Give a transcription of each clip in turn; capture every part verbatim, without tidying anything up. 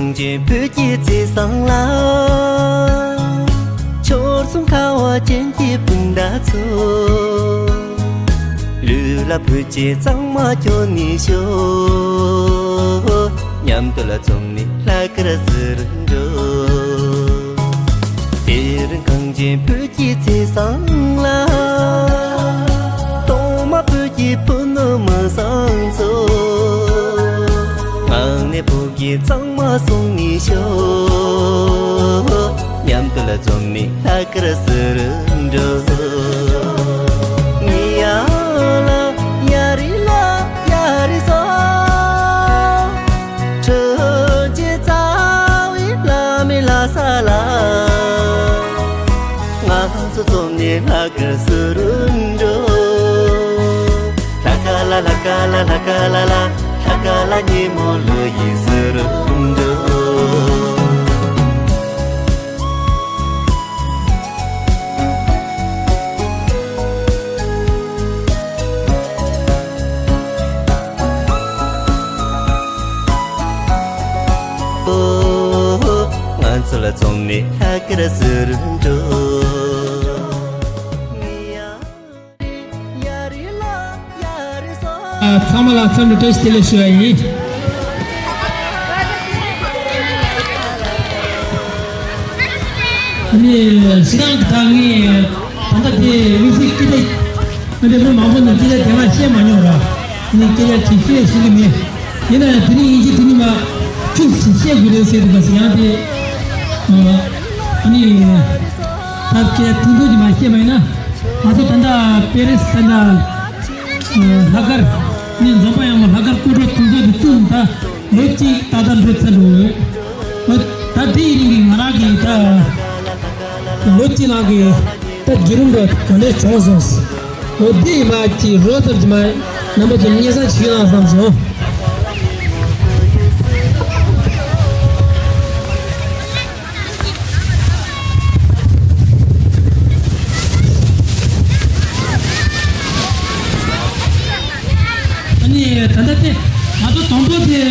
གངས་ཅན་བོད་ཀྱི་བརྩེ་བཟང་ལ། ཕྱོགས་མཚུངས་ཁ་བ་ཅན་གྱི་སྤུན་ཟླ་ཚོ། ལུས་ལ་བོད་ཆས་གཙང་མ་གྱོན་ནས་ཤོག། མཉམ་དུ་ལ་འཛོམས་ནས་ལྷག་དཀར་ཟེར་འགྲོ། དེ་རིང་གངས་ཅན་བོད་ཀྱི་བརྩེ་བཟང་ལ། གཏོར་མ་བོད་ཀྱི་ཕུ་ནུ་མི་བཟང་ཚོ། ངག་ནས་བོད་ཀྱི་གཙང་མ་གསུང་ནས་ཤོག། མཉམ་དུ་ལ་འཛོམས་ནས་ལྷག་དཀར་ཟེར་འགྲོ། ནི་ཡ་ལ་ཡ་རི་ལ་ཡ་རི་སོ། ཁྲོ་ཆུ་རྩ་བའི་བླ་མའི་ལྷ་ས་ལ། ང་ཚོ་འཛོམས་ནས་ལྷག་དཀར་ཟེར་འགྲོ། ལྷ་ཁ་ལ་ལྷ་ཁ་ལ་ལྷ་ཁ་ལ་ལ། ལྷ་ཁ་ལ་ཉིན་མོ་ལོ་ཡིན་ཟེར་འགྲོ། ང་ཚོ་ལ་འཛོམས་ནས་ལྷག་དཀར་ཟེར་འགྲོ། ཚང་མ་ལ་འཚམས་འདྲི་བཀྲ་ཤིས་བདེ་ལེགས་ཞུ་བ་ཡིན། ཨ་ནི་སྤྱིར་བཏང་གི་ད་ངས་ད་ལྟ་དེ་དམིགས་བསལ་སྐད་ཆ་ཨ་ནི་ལོ་མང་པོ་ནས་སྐད་ཆ་དེ་མ་བཤད་མ་མྱོང་ར། ཨ་ནི་སྐད་ཆ་དེ་བཤད་ཤེས་ཀྱི་མེད། ཡིན་ན་ཡང་དེ་རིང་ཡིན་གཅིག་དེ་ནི་མ་ཁྱུག་ཙམ་བཤད་དགོས་རེད་ཟེར་འདུག་པ་ཟེར་ཡང་དེ། ཨ་ནི་ད་སྐད་ཆ་ཐུང་ཐུང་ཅིག་མ་བཤད་པ་ཡིན་ན། ང་ཚོ་ད་ལྟ་པེ་རི་སི་ད་ལྟ་ལྷག་དཀར་ནི་འཛོམས་པ་ཡག་མོ་ལྷག་དཀར་སྐུ་དྲག་མཐུན་ཚོགས་དེ་བཙུགས་ད་ལོ་གཅིག་ཏག་ཏག་འགྲོ་ཚར་འགྲོ་འོས། ད་དེའི་རིང་གི་ང་རང་གི་ད་ལོ་གཅིག་ནང་གི་ད་བརྒྱུད་རིམ་འགྲོ་ག་འདྲས་བྱུང་སོང་། འོ་དེ་ཡིན་པ་ཅིག་རོབ་ཙམ་ཅིག་མ་རྣམ་པ་ཚོ་སྙན་སེང་ཞུས་ན་བསམ་སོང་། ཨ་ནི་ད་ལྟ་དེ་ང་ཚོ་དང་པོ་དེ་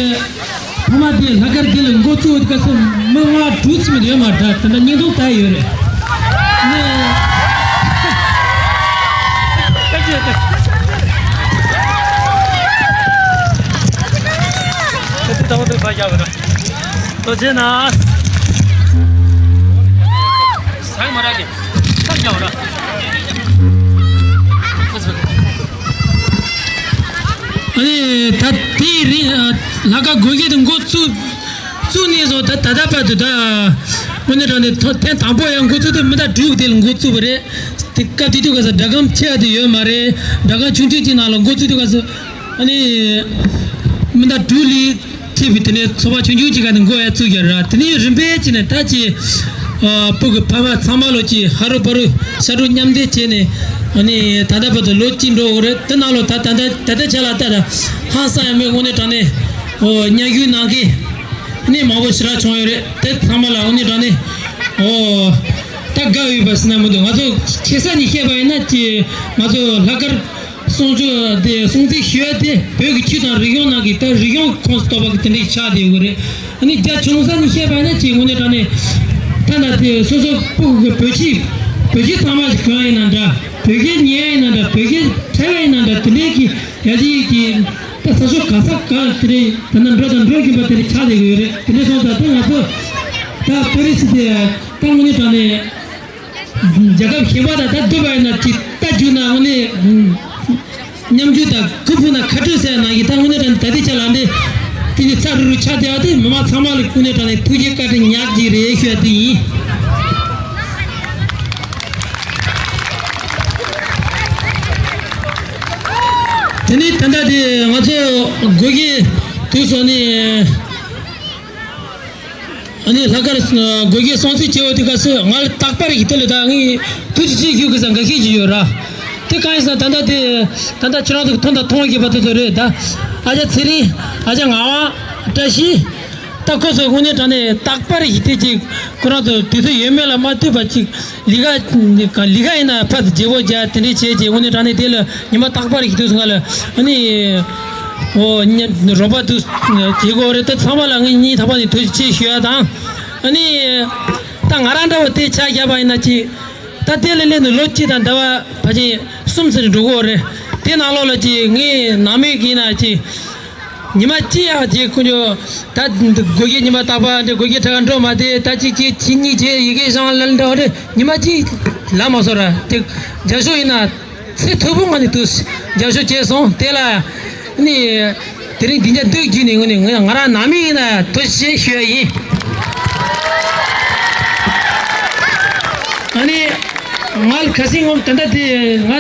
ཐོག་མ་དེ་ལྷག་དཀར་དེ་ལ་འགོ་བཙུགས་སྐབས་སུ་མི་ལྔ་དྲུག་ཙམ་ཡོད་མ་རེད། ད་ལྟ་བརྙན་ཐུང་ལྟ་ཡོད་རེད། ཨ་ནི་ད་ལྟ་དང་པོ་དེ་ཕར་བཞག་པ་རེད། ལྟོ་ཆེ་ན། ཟ་གི་མ་རག་གི། ཁ་རྒྱག་ར། ཨ་ནི་ད་དེའི་རིང་ལྷག་དཀར་དགོན་གྱི་དུ་འགོ་བཙུགས་བཙུགས་ནས་བཟུང་ད་ད་ལྟ་བར་དུ་ད་དངོས་གནས་དྲང་གནས་ཐེངས་དང་པོ་ཡང་འགོ་བཙུགས་དུས་མི་ཟླ་དྲུག་དེ་ལ་འགོ་བཙུགས་པ་རེད། དེ་སྐབས་དེ་དུས་སྐབས་སུ་སྒྲ་སྒམ་ཆེ་བ་དེ་ཡོད་མ་རེད། སྒྲ་སྒམ་ཆུང་ཆུང་ཅིག་ནང་ལ་འགོ་བཙུགས་དུས་སྐབས་སུ་ཨ་ནི་མི་ཟླ་དྲུག་ལས་ཅེས་པའི་དེ་ནས་ཚོགས་པ་ཆུང་ཆུང་ཅིག་ག་ནས་འགོ་ཡ་བཙུགས་ཡོད་ར། དེ་ནས་རིམ་པས་ཅི་ནས་ད་ཅི་ཨ་སྤུ་གུ་ཕ་མ་ཚང་མ་ལོ་ཅི་ཧ་རུ་བ་རུ་ཤ་རུ་མཉམ་འདེགས་བྱས་ནས་ཨ་ནི་ད་ལྟ་བར་དུ་ལོ་གཅིག་འགྲོ་འོ་རེད། དེ་ནང་ལོ་ད་ད་ད་ད་ལྟ་ཆ་ལ་ད་ད་ཧང་སང་ཡ་མེད། དངོས་གནས་དྲང་གནས་ཨོ་མཉམ་ཞུགས་གནང་མཁན་ནི་མང་པོ་ཞེ་དྲག་བྱུང་ཡོད་རེད། དེ་ཚང་མ་ལ་དངོས་གནས་དྲང་གནས་ཨོ་ད་དགའ་འོས་པ་ཟེར་ན་མི་འདུག་ང་ཚོ་ཁེ་ས་ནས་བཤད་པ་ཡིན་ན་ཅི་ང་ཚོ་ལྷག་དཀར་སྲུང་སྐྱོབ་དེ་སྲུང་བརྩི་ཞུ་ཡ་དེ་བོད་ཀྱི་ཆོས་དང་རིག་གཞུང་ནང་གི་ད་རིག་གཞུང་ཁོངས་སུ་གཏོགས་པ་གི་དེ་འདྲའི་ཆགས་བསྡད་ཡོད་རེད། ཨ་ནི་རྒྱ་ཆུང་ས་ནས་བཤད་པ་ཡིན་ན་ཅིག་དངོས་གནས་དྲང་གནས་ཐ་ན་དེ་སོ་སོ་སྤུ་གུ་གི་བོད་ཆས་བོད་ཆས་གཙང་མ་ཞིག་གྱོན་ཡ་ཡིན་ན་འདྲ། བོད་སྐད་ཉན་ཡ་ཡིན་ན་འདྲ། བོད་སྐད་འཁྲབ་ཡ་ཡིན་ན་འདྲ། དེ་འདྲའི་གི་ཡ་གཅིག་གི་ད་ས་ཕྱོགས་ག་ས་ག་དེ་འདྲའི་ད་ན་འགྲོ་དང་འགྲོ་བཞིན་པ་དེ་འདྲ་ཆགས་བསྡད་ཀྱི་ཡོད་རེད། དེ་འདྲ་སོང་ཙང་ད་ང་ཚོ་ད་པེ་རི་སི་དེ་ད་དངོས་གནས་དྲང་གནས། རྒྱལ་ཁབ་གཞན་པ་དང་ད་བསྡུར་བ་ཡིན་ན་ཅིག་ལྟ་རྒྱུ་ན་དངོས་གནས་མཉམ་རྒྱུ་དང་ཁུ་ཕུ་ན་ཁ་སྤྲོད་ཟེར་ཡ་ནང་བཞིན་ད་དངོས་གནས་དྲང་གནས་ད་ལྟའི་ཆ་ལ་འདི་དེ་ནི་ཚ་རུ་རུ་ཆགས་བསྡད་པ་དེ་མི་མང་ཚང་མ་ལ་དངོས་གནས་དྲང་གནས་ཐུགས་རྗེ་བཀའ་དྲིན་ཉག་གཅིག་རེད་ཞུ་ཡ་དེ་ཡིན། དེ་ནས་ད་ལྟ་དེ་ང་ཚོ་སྒོ་ཁའི་དུས་སུ་ནི། ཨ་ནི་ལྷག་དཀར་སྒོ་ཁའི་སྲུང་བརྩི་བྱེད་འོ་དེ་སྐབས་སུ་ང་ལ་རྟག་པར་ཡིད་དོ་ལས་ད་ངས་ཐུགས་རྗེ་ཆེ་ཞུ་དགོས་ས་འགའ་ཤས་ཅིག་ཡོད་ར། དེ་གང་ཡིན་ཟེར་ན་ད་ལྟ་དེ་ད་ལྟ་ཁྱེད་རང་ཚོ་གི་མཐོང་དང་མཐོང་བ་བྱེད་པ་དེ་ཚོ་རེད་ད། ཨ་ཅག་ཚེ་རིང་། ཨ་ཅག་ངག་དབང་། བཀྲ་ཤིས། ད་ཁོ་ཚོ་དངོས་གནས་དྲང་གནས་རྟག་པར་ཡིད་དེ་ཅིག་ཁོ་རང་ཚོ་དུས་ཚོད་ཡོད་མེད་ལ་མ་ལྟོས་པ་ཅིག་ལས་ཀ་ལས་ཀ་ཡིན་ན་ཕར་ཚུར་བརྗེ་པོ་རྒྱག་དེ་འདྲས་བྱས་རྗེས་དངོས་གནས་དྲང་གནས་དེ་ལ་ཉི་མ་རྟག་པར་ཡིད་དོ་སོང་ང་ལ་ཨ་ནི། ཨོ་ཉ་རོགས་པ་དུ་བྱེད་དགོས་རེད། ད་ཚང་མ་ལ་ངས་སྙིང་ཐག་པ་ནས་ཐུགས་རྗེ་ཆེ་ཞུ་ཡ་དང་། ཨ་ནི་ད་ང་རང་འདྲ་བོ་དེ་ཆ་བཞག་པ་ཡིན་ན་ཅི། ད་དེ་ལས་སླེབས་ནས་ལོ་གཅིག་དང་ཟླ་བ་ཕལ་ཆེར་གསུམ་ཙམ་འགྲོ་གི་ཡོད་རེད། དེ་ནང་ལོགས་ལ་ཅི་ངས་ནང་མི་གིས་ན་ཅི། ཉི་མ་གཅིག་ཡང་ཅི་ཁོ་ཚོ་ད་སྒོར་གཞས་ཉི་མ་རྟག་པར་འདི་སྒོར་གཞས་འཁྲབ་ག་འགྲོ་མ་དེ་ད་གཅིག་གཅིག་གཅིག་གཉིས་བྱས་ཡི་གེ་བཞག་ལ་འདྲ་བ་རེད། ཉི་མ་གཅིག་ལབ་མ་སོང་ར། དེ་རྒྱབ་སྐྱོར་ཡིན་ན་ཚེ་ཐུང་ཕུག་ང་ནི་དུ་རྒྱབ་སྐྱོར་བྱས་སོང་། དེ་ལ་ནི་དེ་རིང་འདི་འཇགས་འདུག་རྒྱུ་ནི་ངོ་ནི་ང་ང་རང་ནང་མི་ཡིན་ན་ཐུགས་རྗེ་ཆེ་ཞུ་ཡ་ཡིན། ཨ་ནི་ང་ལ་ཁ་སང་ངོ་ད་ལྟ་དེ་ང་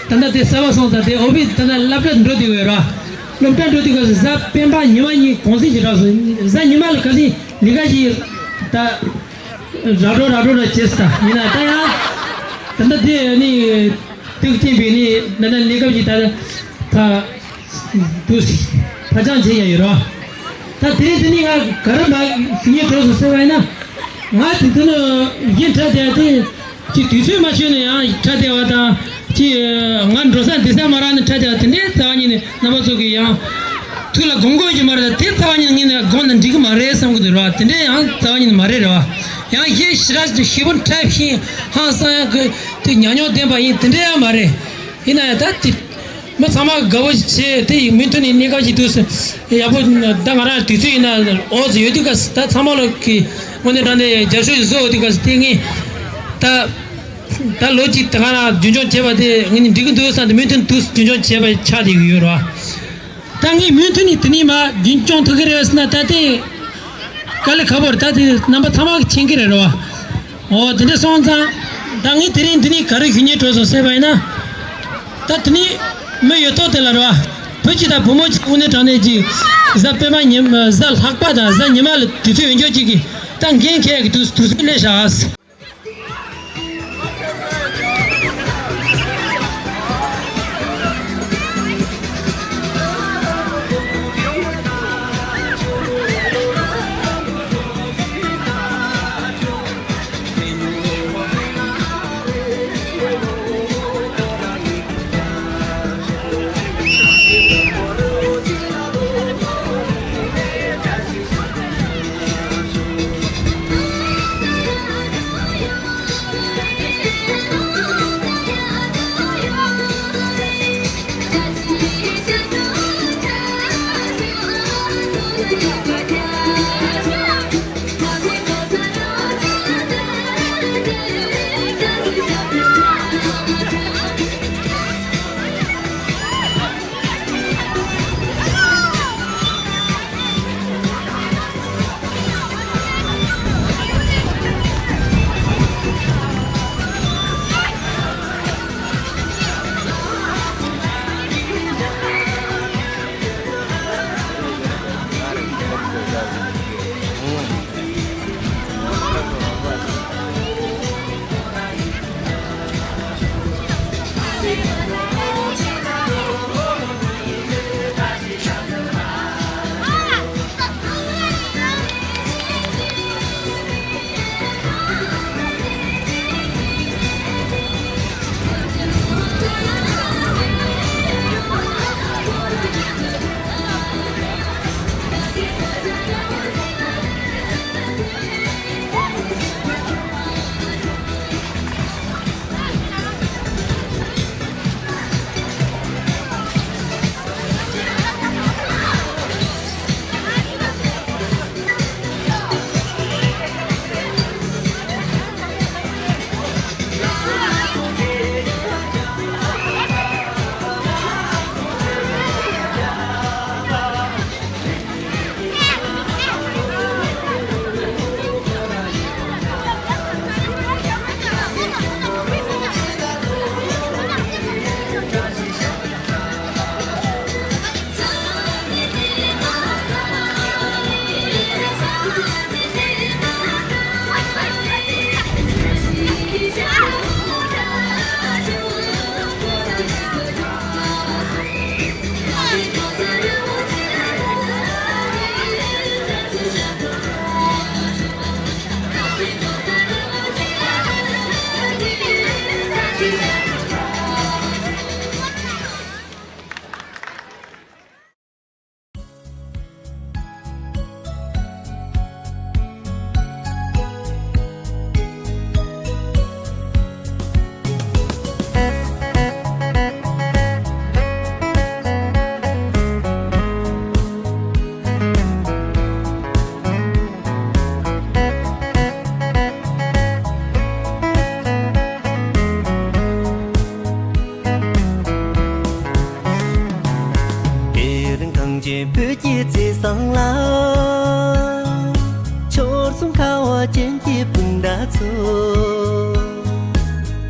ད་ལྟ་དེ་གསར་པ་སོང་ཙང་དེ་ཨོ་བི་ད་ལྟ་སློབ་གྲྭ་འགྲོ་དུས་ཡོད་ར། སློབ་གྲྭ་འགྲོ་དུས་སྐབས་སུ་གཟའ་སྤེན་པ་ཉི་མ་གཉིས་གུང་སེང་ཞིག་རག་སོང་། གཟའ་ཉི་མ་ལ་ཁ་སང་ལས་ཀ་ཞིག་ད་ར་སྤྲོད་ར་སྤྲོད་ར་བྱས་ད་ཡིན་ན་ད་ཡང་ད་ལྟ་དེ་ནི་དུག་ཅན་པའི་ནི་ད་ལྟ་གནས་སྐབས་ཀྱི་ད་ད་དུ་ཕ་ཅང་བྱེད་ཡ་ཡོད་ར། ད་དེ་དེ་ནི་ང་ག་རེ་མ་ཞུ་ཉེ་གྲོགས་སུ་ཟེར་བ་ཡིན་ན། ང་དེ་དུ་ནི་ཡིན་ཁྲ་དེ་དེ། ཅིག་དུས་ཚོད་མ་ཆོད་ན་ཡང་ཁྲ་དེ་བ་དང་། ཅིག་ང་འགྲོ་ས་འདི་ས་མ་རག་ན་ཁྲ་དེ་བ་དེ་འདྲའི་རྩ་བ་ཉིད་ནས་རྣམ་པ་ཚོ་གིས་ཡང་ཐུགས་ལ་དགོངས་དགོས་ཀྱི་མ་རེད། དེ་རྩ་བ་ཉིད་ནས་ངས་ནས་དགོངས་ན་འགྲིག་གི་མ་རེད་བསམ་གི་འདུག་ར། དེ་འདྲའི་ཡང་རྩ་བ་ཉིད་ནས་མ་རེད་ར་བ། ཡང་གཞས་ཞེ་དྲག་ཞེ་པོ་འཁྲབ་ཤིང་ཧང་སང་ཡང་གི་དེ་ཉམས་མྱོང་ལྡན་པ་ཡིན་དེ་འདྲའི་ཡང་མ་རེད། ཡིན་ན་ཡང་ད་དེ། མི་ཚང་མ་དགའ་བོ་བྱས་དེ་ཡི་མུ་མཐུད་ནས་གནས་སྐབས་ཀྱི་དུས་སུ་ཡག་པོ་ད་ང་རང་དུས་ཚོད་ཡིན་ན་འོ་ཟེར་ཡོད་དུས་སྐབས་སུ་ད་ཚང་མ་ལོ་གི་དངོས་གནས་དྲང་གནས་རྒྱབ་སྐྱོར་བཟོ་འོ་དུས་སྐབས་སུ་དེ་ངས་ད་ད་ལོ་གཅིག་ད་ང་རང་རྒྱུན་འཁྱོངས་བྱས་པ་དེ་ངས་ནི་འགྲིག་གི་འདུག་བསམ་དེ་མུ་མཐུད་དུས་རྒྱུན་འཁྱོངས་བྱས་པ་ཆགས་བསྡད་ཀྱི་ཡོད་རེད་བ། ད་ངས་མུ་མཐུད་ནས་དེ་ནས་མ་རྒྱུན་འཁྱོངས་ཐུབ་ཀྱི་རེད་ཟེར་ན་ད་དེ་དཀའ་ལས་ཁག་པོ་རེད། ད་དེ་རྣམ་པ་ཚང་མ་གི་མཁྱེན་གྱི་རེད་རེད་བ། འོ་དེ་འདྲ་སོང་ཙང་། ད་ངས་དེ་རིང་འདི་ནས་ག་རེ་ཞུ་སྙིང་འདོད་སོང་ཟེར་བ་ཡིན་ན། ད་དེ་ནས་མི་ཡོད་ཐོག་དེ་ལ་རེད་བ། བུ་གཅིག་དང་བུ་མོ་གཅིག་དངོས་གནས་དྲང་གནས་ཀྱི་གཟའ་སྤེན་པ་ཉི་མ་གཟའ་ལྷག་པ་དང་གཟའ་ཉི་མ་ལ་དུས་ཚོད་ཡོད་འཇོག་གཅིག་གིས་ད་འགན་འཁྱེར་གི་དུས་དུས་ཚོད་སླེབས་བཞག་གསུང་ཁ་བ་ཅན་གྱི་སྤུན་ཟླ་ཚོ།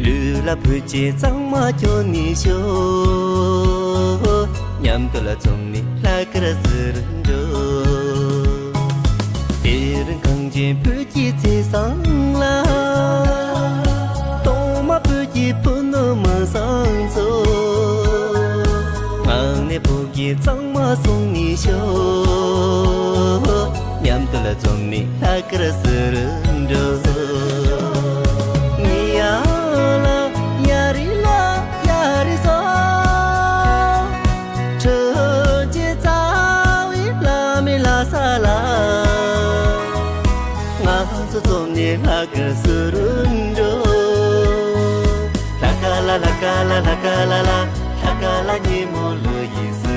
ལུས་ལ་བོད་ཀྱི་གཙང་མ་གྱོན་ནས་ཤོག། མཉམ་དུ་ལ་འཛོམས་ནས་ལྷག་དཀར་བསུ་རུ་འགྲོ། དེ་རིང་གངས་ཅན་བོད་ཀྱི་བརྩེ་བཟང་ལ། གཏོང་མ་བོད་ཀྱི་བུ་ནུ་མི་བཟང་ཚོ། ངག་ནས་བོད་ཀྱི་གཙང་མ་བསྲུང་ནས་ཤོག། མཉམ་དུ་ལ་འཛོམས་ནས་ལྷག་དཀར་བསུ་རུ་འགྲོ། ཉི་ཡ་ལ་ཡ་རི་ལ་ཡ་རི་ས། ཁྲི་ཆེན་རྩ་བའི་བླ་མའི་ལྷ་ས་ལ། ང་ཚོ་འཛོམས་ནས་ལྷག་དཀར་བསུ་རུ་འགྲོ། ལྷ་ཀ་ལ་ལྷ་ཀ་ལ་ལྷ་ཀ་ལ་ལ། ལྷ་ཀ་ལ་ཉིན་མོ་ལོ་ཡི་ས།